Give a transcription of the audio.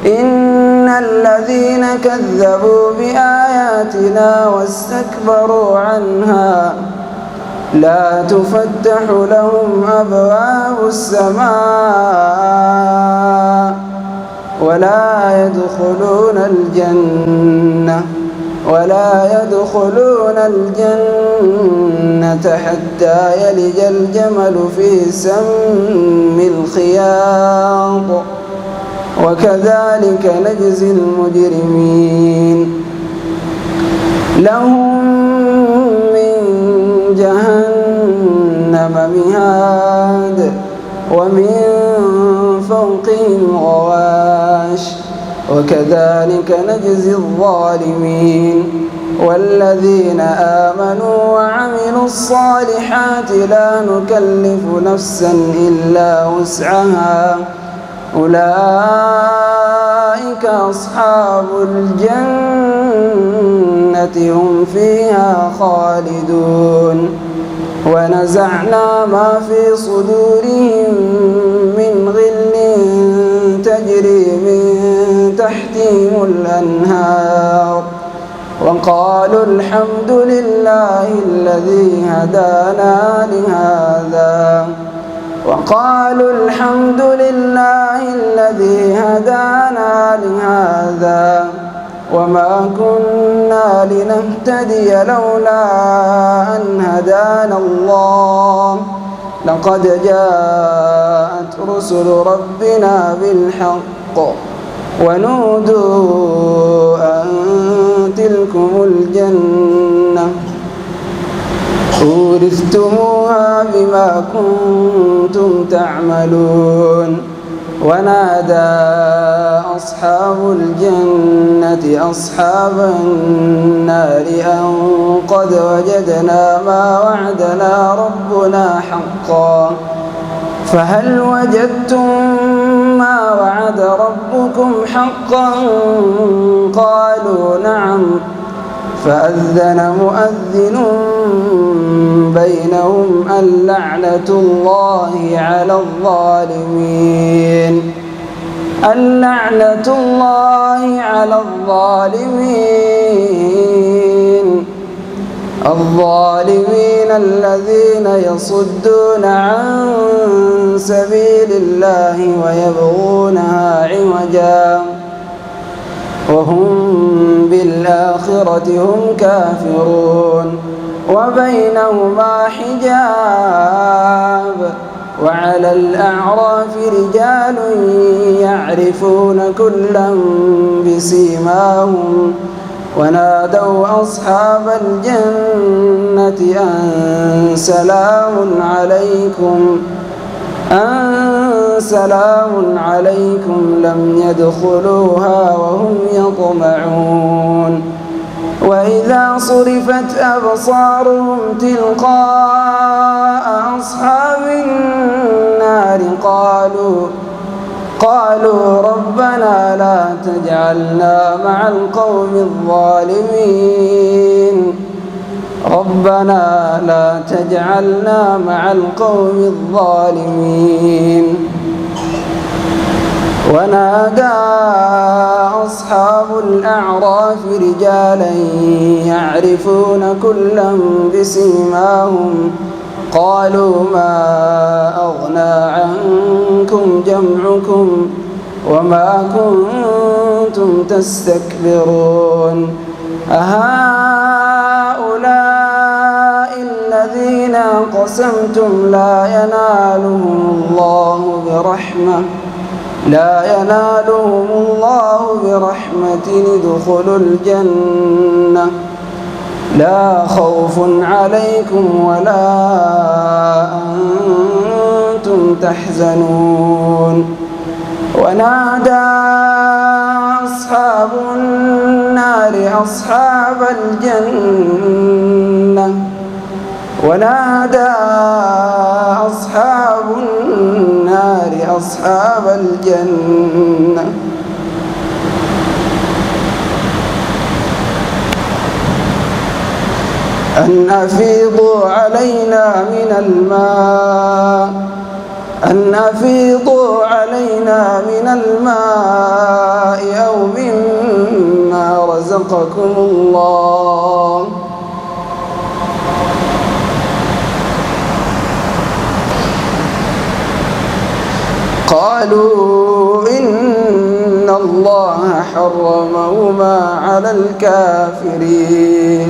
إن الذين كذبوا بآياتنا واستكبروا عنها لا تفتح لهم أبواب السماء ولا يدخلون الجنة حتى يلج الجمل في سم الخياط وكذلك نجزي المجرمين. لهم من جهنم مهاد ومن فوقهم غواش وكذلك نجزي الظالمين. والذين آمنوا وعملوا الصالحات لا نكلف نفسا إلا وسعها أولئك أصحاب الجنة هم فيها خالدون. ونزعنا ما في صدورهم من غل تجري من تحتهم الأنهار وقالوا الحمد لله الذي هدانا لهذا وما كنا لنهتدي لولا أن هدانا الله لقد جاءت رسل ربنا بالحق ونودوا أن تلكم الجنة أورثتموها بما كنتم تعملون. ونادى أصحاب الجنة أصحاب النار أن قد وجدنا ما وعدنا ربنا حقا فهل وجدتم ما وعد ربكم حقا قالوا نعم. فأذن مؤذن بينهم اللعنة الله على الظالمين الظالمين الذين يصدون عن سبيل الله ويبغونها عوجا وهم بالآخرة هم كافرون. وبينهما حجاب وعلى الأعراف رجال يعرفون كلا بسيماهم ونادوا أصحاب الجنة أن سلام عليكم لم يدخلوها وهم يطمعون. وإذا صرفت أبصارهم تلقاء أصحاب النار قالوا ربنا لا تجعلنا مع القوم الظالمين ونادى أصحاب الأعراف رجالا يعرفون كلا بسيماهم قالوا ما أغنى عنكم جمعكم وما كنتم تستكبرون. أهؤلاء الذين أقسمتم لا ينالهم الله برحمة ادخلوا الجنة لا خوف عليكم ولا أنتم تحزنون. ونادى أصحاب النار أصحاب الجنة أن أفيضوا علينا من الماء رزقكم الله. قالوا إن الله حرمهما على الكافرين.